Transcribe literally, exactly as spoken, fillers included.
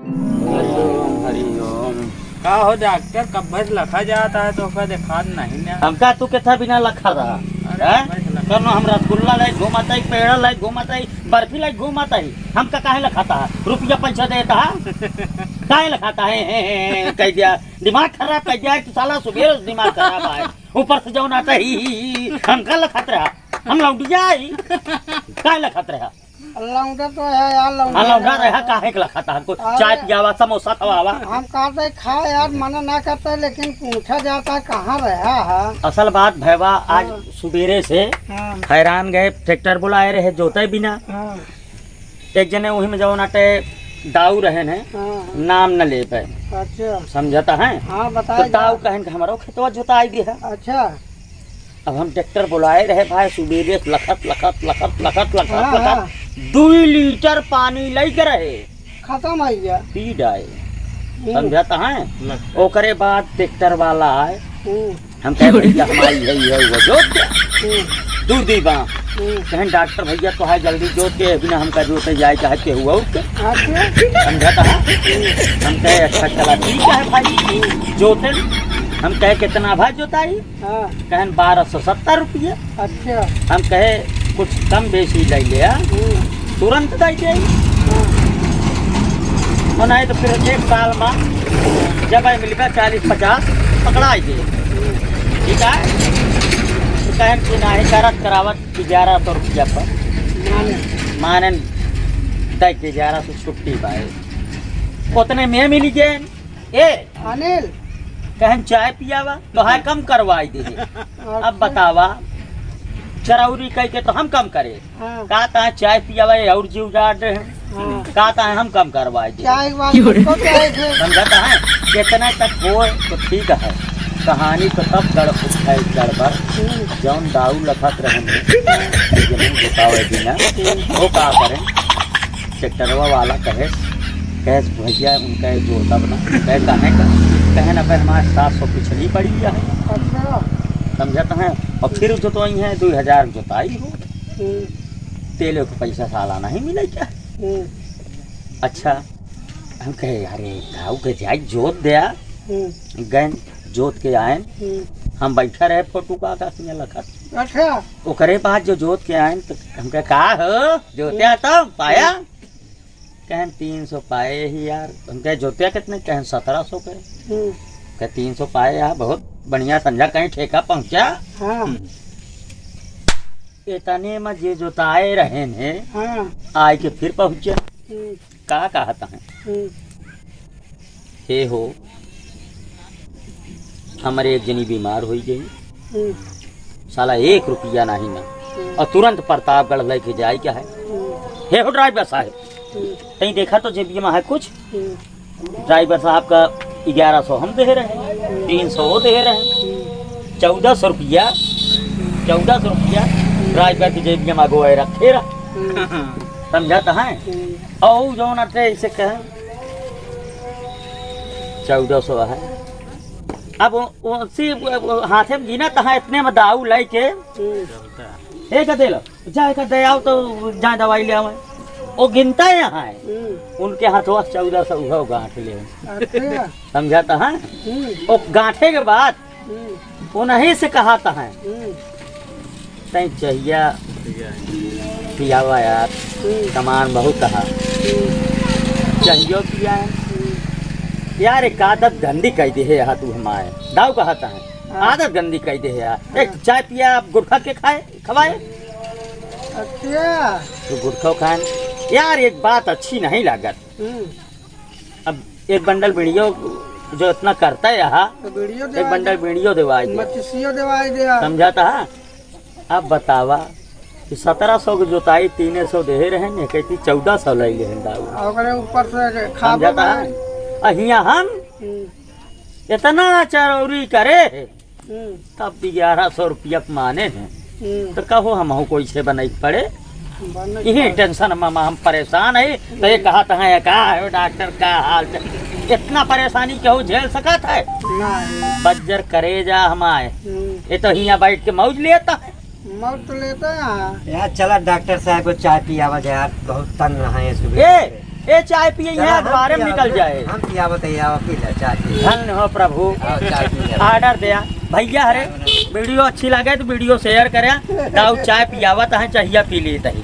हरिओम, हरिओम। का हो डॉक्टर, कब से लखा जाता है, तोका देखात नहीं ना? हमका तू केथा बिना लखा रहा? अरे, हैं? कब से लखा? कौनो हम रसगुल्ला लाई घूमत आई, पेड़ा लाई घूमत आई, बर्फी लाई घूमत आई, हमका काहे लखाता है? रुपया पैसा देता है, काहे लखाता है? हे, हे, हे, कह दिया, दिमाग खराब कर दिया है तू साला, सुबेरे से दिमाग खराब है, ऊपर से जौन आता ही, ही, ही, ही, हमका लखात रहा, हम लौंडिया आई, काहे लखात रहा? लौंडा तो है यार, लौंडा हाँ, लौंडा है। रहा, काहे के लखाता हमको? अरे, चाय पियावा, समोसा खवावा। हम कहते खा यार, मना ना करते, लेकिन पूछा जाता है कहाँ रहा है? असल बात भैया, आज हाँ। सुबेरे से हाँ। हैरान गए, ट्रैक्टर बुलाए रहे जोते बिना। हाँ। एक जने वही में जौन आटे दाऊ रहे ने, हाँ। नाम न ले पे। अच्छा। समझता है? हाँ, बताए तो दाऊ जा। कहन के हमरो खेतवा जोताई दे है। अच्छा। अब हम ट्रैक्टर बुलाए रहे भाई, सुबेरे से लखत, लखत, लखत, लखत, लखत, हाँ, लखत, हाँ। दुई लीटर पानी लइके रहे। खतम होइ गया। पी डाए। हम्म। समझत हैं? लग- ओकरे बाद ट्रैक्टर वाला आए। हम्म। हम कहे, "भैया, हमारी है, ये है, वो जोत दे।" हम्म। दू दी बा। हम्म। कहें, "डॉक्टर भैया, तो है जल्दी जोत के, बिना हमका जोते जाए, चाहे केहू और के।" अच्छा। समझत हैं? हम्म। हम कहे, "अच्छा, चला, ठीक है भाई, जोते।" हम कहे, "कितना भाई जोताई?" हाँ। कहन, "बारह सौ सत्तर रुपया।" अच्छा। हम कहे, "कुछ कम बेसी ले ले, हाँ?" हम्म। तुरंत दे दे। हाँ। और नहीं तो फिर एक साल में जब आई मिलबे चालीस पचास पकड़ाई दे। हम्म। ठीक है? तो कहन कि नहीं, करत करावत ग्यारह सौ रुपया पर माने। माने दे के ग्यारह सौ छुट्टी पाए। उतने में मिल गए। ए, अनिल। कहन चाय पियावा, तो हाय कम करवाई दे। अच्छा। अब बतावा, चरौरी कह के तो हम कम करे। हाँ। का ता चाय पियावा, ये और जीव जाड़ रहे हैं। हाँ। का ता हम कम करवाई दे। चाय के बाद हमको चाय दे। समझता है? कितना तक हो तो ठीक है, कहानी तो तब गड़ उठे गड़बड़। हम्म। जौन दाऊ लखत रहे हैं, जमीन बतावे बिना, हम्म। वो का करें? ट्रैक्टरवा वाला कहे, कहे, "भैया, उनका एक जोड़ता बना।" कहे, "काहे का?" कहे, "ना, पे हमारे सात सौ पिछली पड़ी है।" अच्छा। समझत हैं? और फिर जो तो आई हैं, दो हजार जोताई हो। हम्म। तेले के पैसा साला नहीं मिले क्या? हम्म। अच्छा, हम कहे, "अरे, गाँव के जाई, जोत दे आ।" हम्म। गए, जोत के आए। हम्म। हम बैठा रहे, फोटो का आकाश में लखत। अच्छा। ओकरे बाद जो जोत के आए, तो हम कहे, "का हो, जोते हम्म। आ तब पाया?" हम्म। कहन, "तीन सौ पाए ही यार।" हम कहे, "जोतिया कितने?" कहन, "सत्रह सौ के।" हम्म। कहे, "तीन सौ पाए यार, बहुत बढ़िया, संझा कहीं ठेका पहुँचा।" हाँ। हम्म। इतने में जे जोताए रहे ने, हाँ। आए के फिर पहुँचे। हम्म। का कहता है? हम्म। "हे हो, हमरे एक जनी बीमार होई गई।" हम्म। साला एक रुपया नहीं ना। हम्म। और तुरंत प्रतापगढ़ लेके जाए क्या है? हम्म। "हे हो ड्राइवर साहब, हम्म। कहीं देखा तो जेबिया में है कुछ?" हम्म। ड्राइवर साहब का ग्यारह सौ हम दे रहे हैं, हम्म। तीन सौ वो दे रहे हैं। हम्म। चौदह सौ रुपया, चौदह सौ रुपया ड्राइवर की जेबिया में गोए रखे रहा। हम्म। समझत है? हम्म। और जौन आते ऐसे कहे, चौदह सौ है। अब वो, वो सी, वो, वो हाथे में गिना तहाँ इतने में दाऊ लेके, हम्म। एक दे लो, जा एक दे आओ तो जा दवाई ले आवे। वो गिनता यहाँ है। हम्म। उनके हाथवा से चौदह सौ उहो गांठ ले। अच्छा। समझत है? हम्म। वो गांठे के बाद हम्म। उन्हीं से कहा था है। हम्म। तैं चाहिया पियावा यार, हम्म। सामान बहुत कहा। हम्म। चाहियो पिया है। हम्म। यार, एक आदत गंदी कह दे है यार तू हमारे। दाऊ कहा था है। हाँ। आदत गंदी कह दे है यार। एक हाँ। चाय पिया, आप गुटखा के खाए, खवाए। अच्छा। तो गुटखा खाए। यार, एक बात अच्छी नहीं लागत। हम्म। अब एक बंडल बीड़ियो जो इतना करता है यहाँ, तो बीड़ियो एक देवाई बंडल दे। बीड़ियो देवाई दे। मचिसियो देवाई दे। समझाता है? अब बतावा कि सत्रह सौ के जोताई तीन सौ दे रहे हैं, कहती चौदह सौ ले ले हैं दाऊ। और ओकरे ऊपर से खाबो समझाता ना। है? आ हियाँ हम हम्म। इतना चरौरी करे, हम्म। तब भी ग्यारह सौ रुपया माने हैं। हम्म। तो कहो, हमहू कोई से बनाई के पड़े। बने यही पड़े। टेंशन में हम परेशान है। तो ये हम्म। कहा तो है, "का है डॉक्टर, का हाल चाल?" इतना परेशानी केहू झेल सकत है? नहीं। बज्जर करेजा हमारे। हम्म। ये तो हियाँ बैठ के मौज लेता है। मौज तो लेता है। यार, चला डॉक्टर साहब को चाय पियावा जाए यार, बहुत तंग रहा है सुबह ए, से। ए चाय पिए चला, हैं, हम अखबारे में पियावत निकल हैं, जाए। हम पियावत हैं, आवा पी ले, चाय पी ले। धन्य हो प्रभु। आओ, चाय पी ले। Order दे। भइया हरे, video अच्छी लगे तो video share करे, दाऊ चाय पियावत हैं, चाहिया पी लेत ही।